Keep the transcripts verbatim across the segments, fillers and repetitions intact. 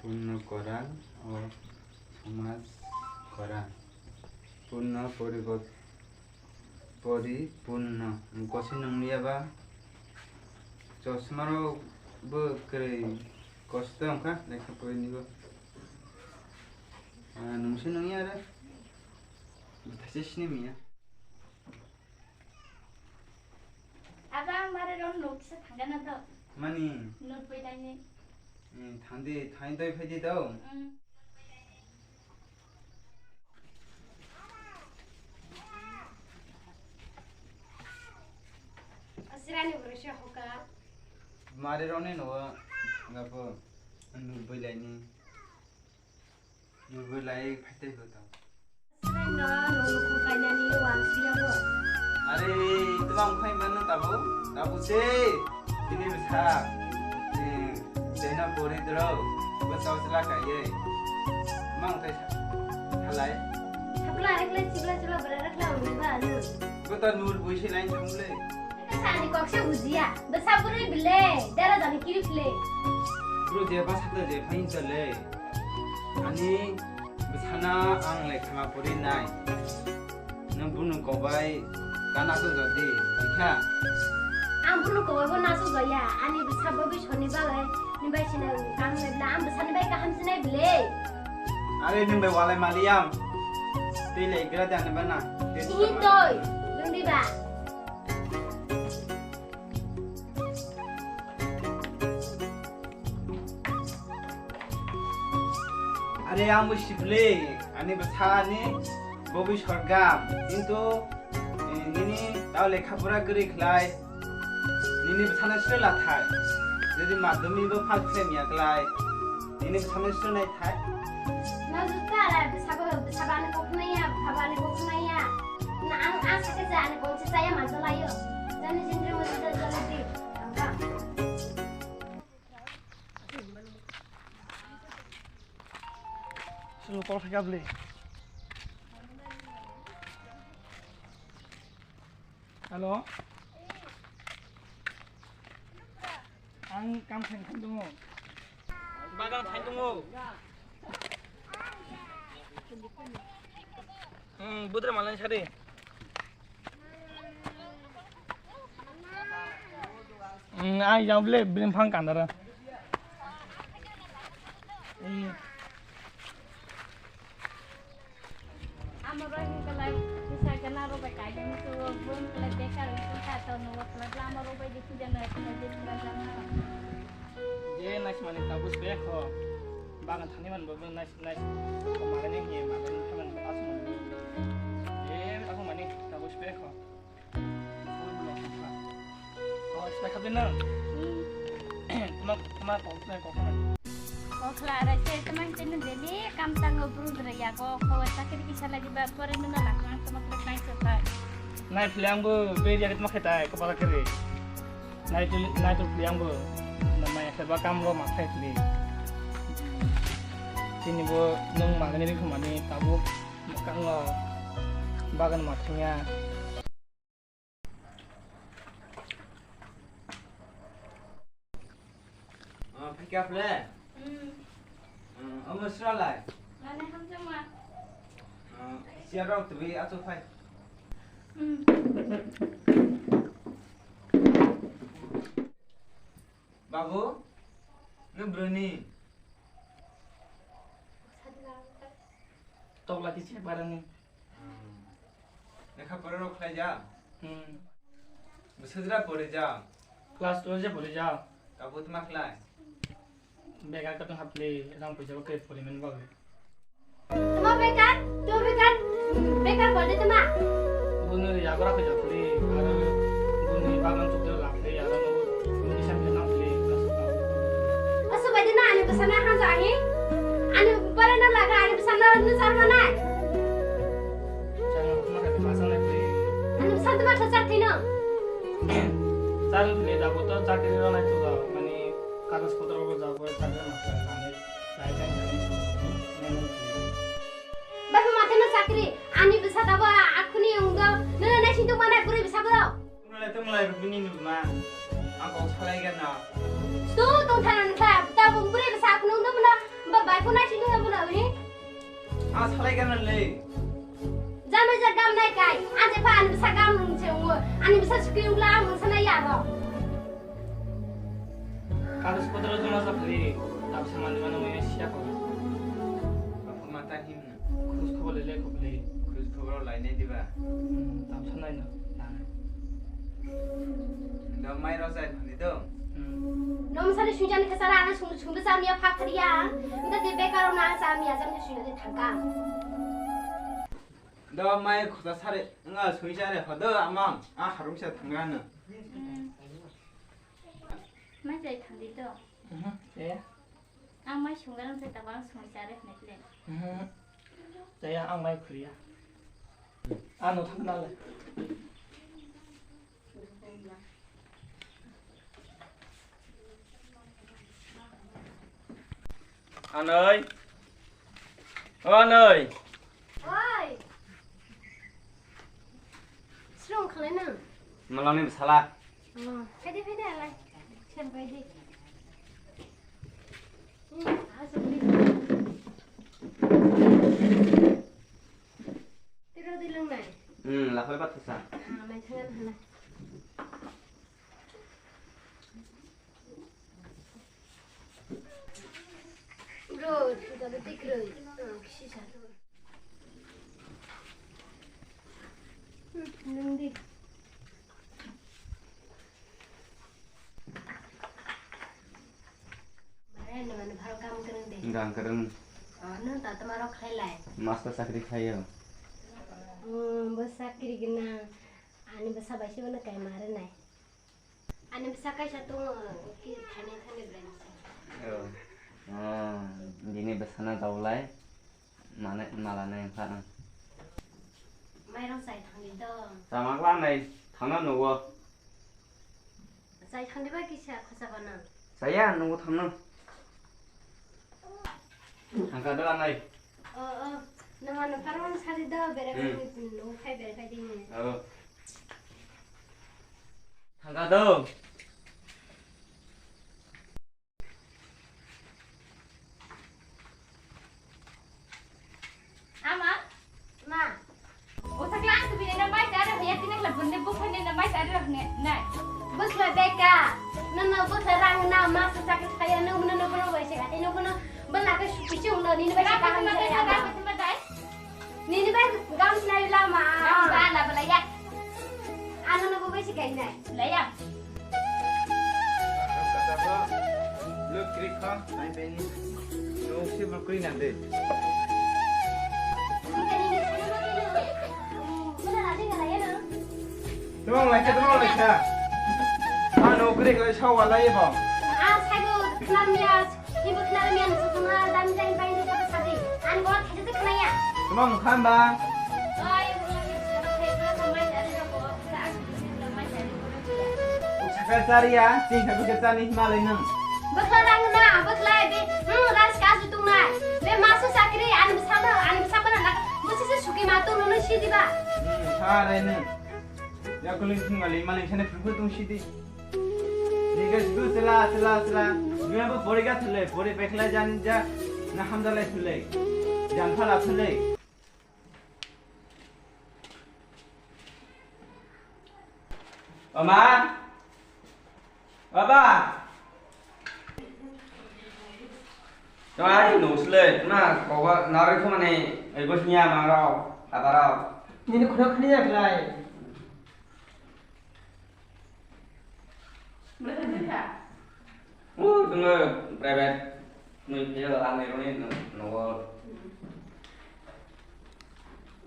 Purno koran o somaj koran. Purno porigot-, poripunno. Gosi nungya ba chosma rok bo kwrwi kosto wngkha lekha porini bo. Ah, nungsi nungya re. Bwthaise sini miya. Aba ang mare ron nok kisa thangana to. Mani. Not bai laini. Eh, thangdi, thangdi doi phaidi to. Mm. Asirani borosya hoka. Mare roni no thanga po. Not bai laini. Nurbo lai phaitai bo tang. Srengno nung kho kainani wang siya bo. Are, tuma wngkhai mano tabo? Tabo se. Tini bwsa. Eh, dena pori dro. Bo tau sila kaiye. Tuma wngkhai sa. Halai. Thapla rekle chibla chibla bra rekla wngba anu. Bo ta nur bui se lain thangule. Sani kok se bujiya. Bwsa bwrwi bile. Dara dani kiri phle. Bro je basa ta je phain chale. Ani bwsana ang lekhama pori nai. Nwng bunu kobai ta nasuk jodi, dikha? Ang bunu kobai bo nasuk jaya. Ani bwsa bo bisoni bagwi ni bai sina kang lebla ang bwsani bai kaham sinai bile. Are nwng bai walai maliyam. Tei le gra de ani bana. Tei ihin doi, nwng di ba. Are ang bo sibli, ani bwsa ani bobwi sorgam, kintu, eh, nini tao lekha pora kwrwi khlai, nini bwsano sre lathai, jodi madhyamik bo pass khlai miya khlai, nini bwsano sre nai thai. Na juta ra, bwsabo, bwsabo ani kok naiya, bwsabo ani kok naiya. Na ang, ang sakhe ja ani kok se chaya ma jalayo. Jani jindri mo juta jala di. Sulu kol khaika bli. Hello. Ang kam khaina thang tongo. Bagan thang tongo. Hmm, budre malai sari. Hmm, ai jang ble bini phang kandara. Hmm. Amo roi hingkalai, kisa gana roi bai kaiding tu, bun kalai bekar wngkha, ta tono kalai bla amo roi bai dikhi jana, kalai dikhi jana. Je nais mani tabus be kho, bagan thani man bo nais nais, ko magani hiye magani thaman bo asman bo. Je aku mani tabus be kho. Oh, sila khabli na? Hmm. Tuma, tuma kok, tuma kok na. Kok la ra se, tuma tene deli kam tango bru dra ya ko, ko chakri kisa lagi ba, pore nuna la kang tuma kok nai se pa. Nai phli ang bo, be ya tuma khetai, ko pala kere. Nai tu, nai tu phli ang bo, na mai se ba kam ro ma khai phli. Tini bo nung magani ri khumani, tabuk kango bagan ma thangya. Ah, phaikha phle? Hmm. Ah, omo sralai? Mane hamjakma. Ah, siya rok twi achu phai. Hmm. Babu, nung broni? Tokla kisi barani. Hmm. Lekha pora rok khlai ja? Hmm. Bwsajra pori ja? Class twelve je pori ja. Tabuk tma khlai? Bekar ka tong hapli rang puisa ko kre pori men bagwi. Tma bekar? Tma bekar? Bekar pori tma? Bunu ya gora ko japli, aro bunu bagan tu de lapli, aro bunu kisan de napli. Asu bai de na ani bwsana hanja ahi. Ani pore no laga ani bwsana nu sarma nai. Chang ma ka ma sa na kri. Ani bwsana ma thachar thino. Chang ni da bo to chakri ro na tu ga mani kagaj potro ro ja bo chakri ma sa ani lai chang ni. Bai ma thino chakri ani bwsa da bo akhuni ungdo. Nana nai sintu mana guri bwsa bo. Tumlai tumlai rubini numa. Ang kok salai gana. Sto tong thana nukha, tabuk bwrwi bwsa khunung dum no, ba Kena le. Jame ja gam nai kai. Anje pa ani bwsa gam nung se ungo. Ani bwsa sukri ungla ang nung sana ya ro. Kagus potro joma sa phari. Tap samani mano mo ya siya ko. Apa mata him na. Khus khobor le le khobor le. Khus khobor lai nai diba. Hmm, tap sanai no. Nang. Da mai ro jai phani do. Hmm. Nom sari sujani kesara ana sung sung bwsa miya pha phari ya. Nda de bekaro na sa miya jam ke sujani thangka. Do mai khosa sare nga sui sare hodo amang a harung sa thangrano. Mai jai thangdi to. Mhm, ya. Ang mai sunggaram se tabang sung sare hne ple. Mhm. Jaya ang mai khuriya. Ano thangna le. Anoi. O Anoi. Oi. Srong khalai nang. Malangni bwsala. Oh, phaidi, phaidi, alai. Siyan phaidi. Hmm, asok di. Tiro di langnai. Hmm, lakhoi bat kasa. Ah, mai thangan hana. Bro, kita betik bro. Ah, kisi satu. Hmm, nung di. Mare, nwng ani bharo kam kwrwng de. Gang kwrwng. Oh, nwng ta tama rok khlai lai. Master chakri khlai o. Hmm, bo chakri gwnang. Ani bwsa bai se bono kai mare nai. Ani bwsa kaisa tongo, ki thani thani belai bwsa. Oh. Oh, bini bwsano daulai. Mane, mala nai wngkha ang. Mairang chai thangdi do. Chama kla nai thangna nugo. Chai thangdi bai kisa khosa bana. Chaya nugo thangna. Thangka do anai. O, o. Nang ano parang sari do bere Hmm. Nugo khai bere khai dini. Oh. Thangka do. Ama? Ma. O sakla ang tu bini na mai sari hoya tini kla bunde bu khani na mai sari rohne nai. Bwsla beka. Nono bwsla rang na ma sa sakit kaya no no no bono bai se kati no bono bela ke suci ulo ni bai se kaham saya. Nini bai gam sinai lama. Gam ba la bela ya. Ano no bo bai se kai nai. Laya. Look, krik kha, nai beni. Look, si bro, kring nang de. Tamo lai kha, tamo lai kha. Ano krik lai sawa lai bo. Ah, saigo, lamia. Ibu khna mian sukuma dam jai bai ni kata sadi. An gor khaje te khna ya. Tuma mukha hamba? Oi, ibu khna mian sukuma dam jai bai ni kata sadi. Sakha chari ya, ching kha bukhe chani himalai nung. Bukla rang na, bukla be, hmm, ras ka su tung na. Be masu sakri, an bsa na, an bsa bana na. Busi se suki ma tu nunu si diba. Hmm, ha rai nung. Ya kuling sing mali, mali sana phu tung si di. Ni guys, tu sela, sela, sela. Ni apa bori ga thule, bori pekla jan ja, na hamdalai thule. Jan phala thule. Oma? Baba? Tong ai no sle, na kowa narikho mane, ai bos niya ma rao, apa rao. Nini khuna khuni ya klai. Bwrwi thangwi kha? O, chwngno private nwi phaiyo, ang nironi no-, nogo.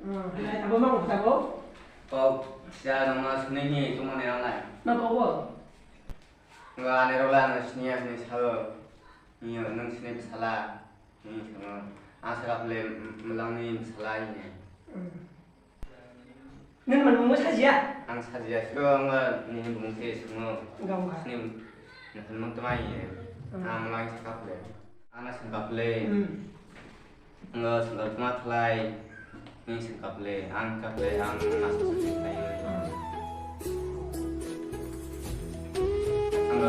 Hmm. Abo ma ungsa bo? Kok siya nangma sini hi chuma ni rangnai. Ma kok bo? Nga ani rok la ang sini ya sini sao. Niyo nang sini bwsala. Ni sao. Ang saka phle m-, mwlang ni bwsala ini. Hmm. Nini mani mungwi sajiya? Ang sajiya, siro ang nini bumung se swngo. Wngkha, wngkha. Sini nahan mantama iye. Hmm. Ang lang saka phle. Ang na sangka phle. Hmm. Ang sangka tma thlai. Nini sangka phle. Ang ka phle. Ang mas sa sa thlai. Hmm. Ang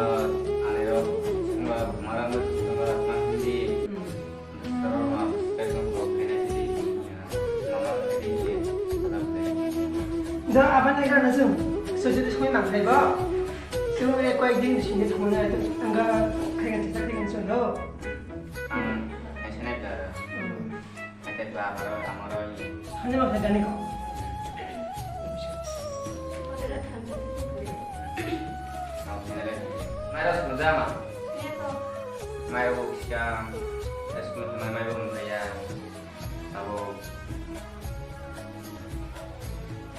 ani ro. Ang mara ang ma hindi. Hmm. Saro ma pekang ko kena hindi. Da aban nagra na sung. So jadi sung nang thai ba. Sung e koi din sini thung na itu angga kaya kita dengan sung no. Ang, ang sanay ka. Ang sanay ba amaro, amaro. Hanya makan dani ko. Ang sanay ba. Mara sung jama. Mara ko siya. Esmo mara ko maya. Abo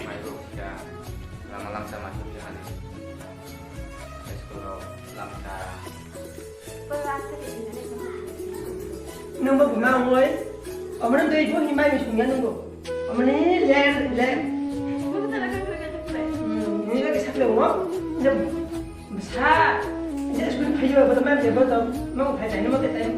mai rok kha lama lamsa ma suk jani. School rok lamsa. Nungbo buma ongoi. Omoni dui bo himai mi sungya nungbo. Omoni ler ler. Ni lagi sakle mo. Sa. Ni school phayo bo ma je bo to. Mo phai tai mo ke tai.